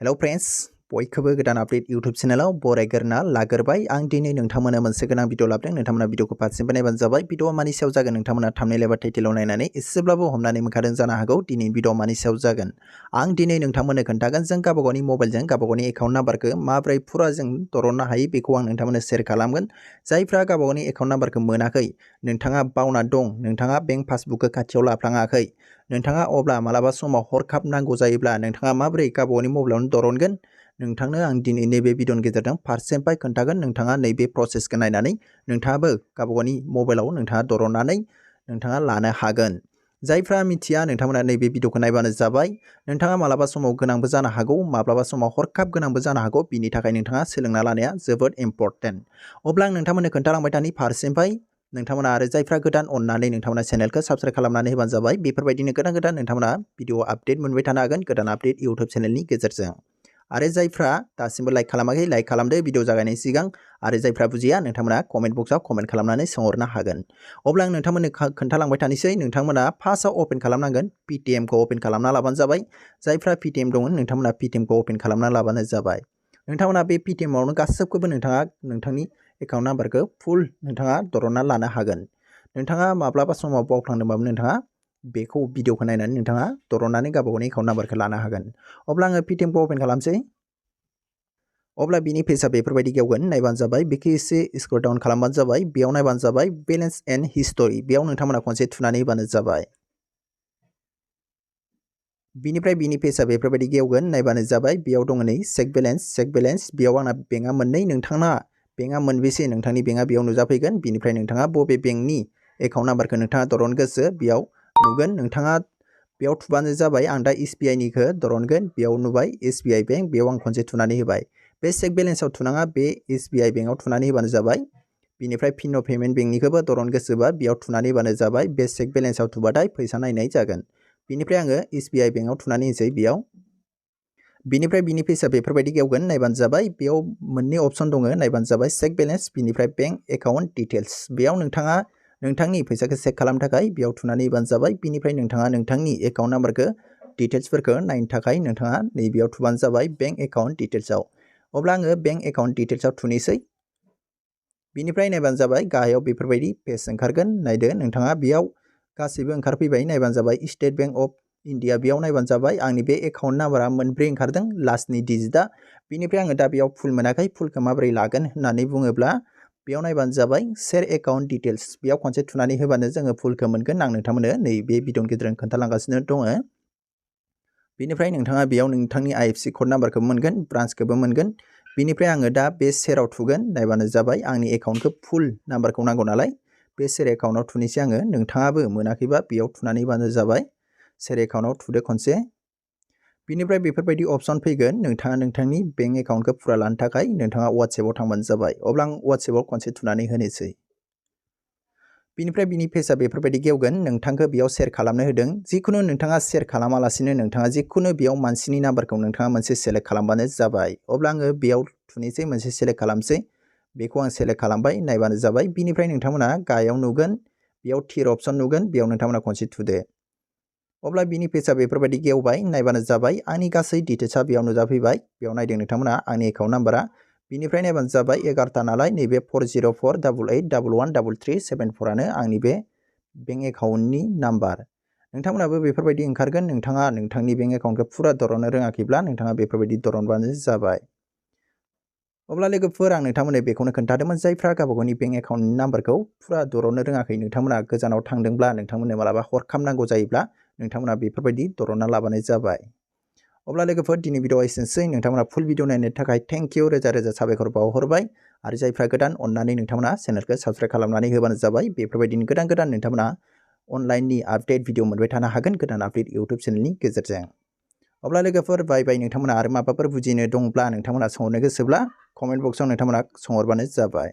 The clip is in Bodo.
Hello friends, बयखौबो गोदान आपडेट YouTube चेनेलाव बरायग्रोना लाग्रोबाय। आं दिनै नोंथांमोननो मोनसे गोनां भिडिअ लाबोदों। नोंथांमोना भिडिअखौ फारसेनिफ्राय नायबानो जाबाय। भिडिअआ मानि सायाव जागोन नोंथांमोना थाम्बनेल एबा टाइटेलाव नायनानै एसेब्लाबो हमनानै मोनखादों जानो हागौ दिनै भिडिअ मानि सायाव जागोन। आं दिनै नोंथांमोननो खोन्थागोन जों गावबागावनि मबाइलजों गावबागावनि एकाउन्ट नाम्बारखौ माबोरै फुरा जों दरननो हायो बेखौ आं नोंथांमोननो शेयार खालामगोन। जायफ्रा गावबागावनि एकाउन्ट नाम्बारखौ मोनाखै, नोंथाङा बावना दं, नोंथाङा बेंक पासबुकखौ खाथियाव लाफ्लाङाखै, नोंथाङा अब्ला मालाबा समाव हरखाब नांगौ जायोब्ला नोंथाङा माबोरै गावबागावनि मबाइलावनो दरनगोन नोंथांनो आं दिनै नैबे भिडिअनि गेजेरजों फारसेनिफ्राय खोन्थागोन। नोंथाङा नैबे प्रसेसखौ नायनानै नोंथाङाबो गावबागावनि मबाइलाव नोंथाङा दरननानै नोंथाङा लानो हागोन। जायफ्रा मिथिया नोंथांमोना नैबे भिडिअखौ नायबानो जाबाय। नोंथाङा मालाबा समाव गोनांबो जानो हागौ, माब्लाबा समाव हरखाब गोनांबो जानो हागौ, बिनि थाखाय नोंथाङा सोलोंना लानाया जोबोद इम्परटेन्ट। अब्ला आं नोंथांमोननो खोन्थालांबाय थानि फारसेनिफ्राय नोंथांमोना आरो जायफ्रा गोदान अननानै नोंथांमोना चेनेलखौ साबस्क्राइब खालामनानै होबानो जाबाय। बेफोरबायदिनो गोदान नोंथांमोना भिडिअ आपडेट मोनबाय थानो हागोन गोदान आपडेट YouTube चेनेलनि गेजेरजों। आरो जायफ्रा दासिमबो लाइक खालामाखै लाइक खालामदो भिडिअ जागायनायनि सिगां। आरो जायफ्रा बुजिया नोंथांमोना कमेन्ट बक्सआव कमेन्ट खालामनानै सोंहरनो हागोन। अब्ला आं नोंथांमोननो खोन्थालांबाय थानोसै। नोंथांमोना फार्स्टआव अपेन खालामनांगोन, पेटिएमखौ अपेन खालामना लाबानो जाबाय। जायफ्रा पेटिएम दङ नोंथांमोना पेटिएमखौ अपेन खालामना लाबानो जाबाय। नोंथांमोना बे पेटिएमावनो गासैखौबो नोंथाङा नोंथांनि एकाउन्ट नाम्बारखौ फुल नोंथाङा दरनना लानो हागोन। नोंथाङा माब्लाबा समाव बावफ्लांदोंबाबो नोंथाङा बेखौ भिडिअखौ नायनानै नोंथाङा दरननानै गावबागावनि एकाउन्ट नाम्बारखौ लानो हागोन। अब्ला आङो पेटिएमखौ अपेन खालामसै। अब्ला बिनि पेजआ बेफोरबायदि गेवगोन, नायबानो जाबाय। बेखौ एसे स्क्रल डाउन खालामबानो जाबाय। बेयाव नायबानो जाबाय बेलेन्स एन्ड हिस्टरि, बेयाव नोंथांमोना खनसे थुनानै होबानो जाबाय। बिनिफ्राय बिनि पेजआ बेफोरबायदि गेवगोन, नायबानो जाबाय। बेयाव दङ नै चेक बेलेन्स, बेयाव आंना बेंकआ मोननै, नोंथांना बेंकआ मोनबेसे नोंथांनि बेंकआ बेयाव नुजाफैगोन। बिनिफ्राय नोंथाङा बबे बेंकनि एकाउन्ट नाम्बारखौ नोंथाङा दरननो गोसो बेयाव नुगोन। नोंथाङा बेयाव थुबानो जाबाय। आं दा SBI निखौ दरनगोन, बेयाव नुबाय SBI बेंक, बेयाव आं खनसे थुनानै होबाय। बे चेक बेलेन्सआव थुनाङा, बे SBI बेंकआव थुनानै होबानो जाबाय। बिनिफ्राय फिन' पेमेन्ट बेंकनिखौबो दरन गोसोबा बेयाव थुनानै होबानो जाबाय। बे चेक बेलेन्सआव थुबाथाय फैसा नायनाय जागोन। बिनिफ्राय आङो SBI बेंकआव थुनानै होसै बेयाव। बिनिफ्राय बिनि पेजआ बेफोरबायदि गेवगोन, नायबानो जाबाय। बेयाव मोननै अपसन दङ, नायबानो जाबाय चेक बेलेन्स, बिनिफ्राय बेंक एकाउन्ट डिटेल्स। बेयाव नोंथाङा नोंथांनि फैसाखौ चेक खालामनो थाखाय बेयाव थुनानै होबानो जाबाय। बिनिफ्राय नोंथाङा नोंथांनि एकाउन्ट नाम्बारखौ डिटेल्सफोरखौ नायनो थाखाय नोंथाङा नैबेयाव थुबानो जाबाय बेंक एकाउन्ट डिटेल्सआव। अब्ला आङो बेंक एकाउन्ट डिटेल्सआव थुनोसै। बिनिफ्राय नायबानो जाबाय गाहायाव बेफोरबायदि पेज ओंखारगोन। नायदो नोंथाङा बेयाव गासैबो ओंखारफैबाय। नायबानो जाबाय स्टेट बेंक अफ इन्डिया, बेयाव नायबानो जाबाय। आंनि बे एकाउन्ट नाम्बारा मोनब्रै ओंखारदों, लास्टनि डिजिटआ। बिनिफ्राय आङो दा बेयाव फुल मोनाखै। फुलखौ माबोरै लागोन होननानै बुङोब्ला बेयाव नायबानो जाबाय सेर एकाउन्ट डिटेल्स, बेयाव खनसे थुनानै होबानो जोङो फुलखौ मोनगोन। आं नोंथांमोननो नैबे भिडिअनि गेजेरजों खोन्थालांगासिनो दङ। बिनिफ्राय नोंथाङा बेयाव नोंथांनि IFSC कड नाम्बारखौबो मोनगोन, ब्रान्सखौबो मोनगोन। बिनिफ्राय आङो दा बे सेराव थुगोन, नायबानो जाबाय। आंनि एकाउन्टखौ फुल नाम्बारखौ नांगौ नालाय बे सेर एकाउन्टआव थुनोसै आङो। नोंथाङाबो मोनाखैबा बेयाव थुनानै होबानो जाबाय। सेर एकाउन्टआव थुदो खनसे। बिनिफ्राय बेफोरबायदि अपसन फैगोन। नोंथाङा नोंथांनि बेंक एकाउन्टखौ फुरा लानो थाखाय नोंथाङा WhatsAppआव थांबानो जाबाय। अब्ला आं WhatsAppआव खनसे थुनानै होनोसै। बिनिफ्राय बिनि पेजआ बेफोरबायदि गेवगोन, नोंथांखौ बेयाव शेयार खालामनो होदों। जिखुनु नोंथाङा शेयार खालामालासिनो नोंथाङा जिखुनु बेयाव मानसिनि नाम्बारखौ नोंथाङा मोनसे सेलेक्ट खालामबानो जाबाय। अब्ला आङो बेयाव थुनोसै, मोनसे सेलेक्ट खालामसै। बेखौ आं सेलेक्ट खालामबाय, नायबानो जाबाय। बिनिफ्राय नोंथांमोना गाहायाव नुगोन, बेयाव थिर अपसन नुगोन, बेयाव नोंथांमोना खनसे थुदो। अब्ला बिनि पेजआ बेफोरबायदि गेवबाय, नायबानो जाबाय। आंनि गासै डिटेल्सआ बेयाव नुजाफैबाय। बेयाव नायदों नोंथांमोना आंनि एकाउन्ट नाम्बारा। बिनिफ्राय नायबानो जाबाय 11टा नालाय नैबे 4048881374 आनो आंनि बे बेंक एकाउन्टनि नाम्बार। नोंथांमोनाबो बेफोरबायदि ओंखारगोन। नोंथाङा नोंथांनि बेंक एकाउन्टखौ फुरा दरननो रोङाखैब्ला नोंथाङा बेफोरबायदि दरनबानो जाबाय। अब्ला लोगोफोर आं नोंथांमोननो बेखौनो खोन्थादोंमोन, जायफ्रा गावबागावनि बेंक एकाउन्टनि नाम्बारखौ फुरा दरननो रोङाखै, नोंथांमोना गोजानाव थांदोंब्ला नोंथांमोननो मालाबा हरखाब नांगौ जायोब्ला नोंथांमोना बेफोरबायदि दरनना लाबानो जाबाय। अब्ला लोगोफोर दिनै भिडिअआ एसेनोसै। नोंथांमोना फुल भिडिअ नायनो थाखाय थेंक इउ, रोजा रोजा साबायखर बावहरबाय। आरो जायफ्रा गोदान अननानै नोंथांमोना चेनेलखौ साबस्क्राइब खालामनानै होबानो जाबाय। बेफोरबायदिनो गोदान नोंथांमोना अनलाइननि आपडेट भिडिअ मोनबाय थानो हागोन गोदान आपडेट YouTube चेनेलनि गेजेरजों। अब्ला लोगोफोर बाय बाय। नोंथांमोना आरो माबाफोर बुजिनो दंब्ला नोंथांमोना सोंहरनो गोसोब्ला कमेन्ट बक्सआव नोंथांमोना सोंहरबानो जाबाय।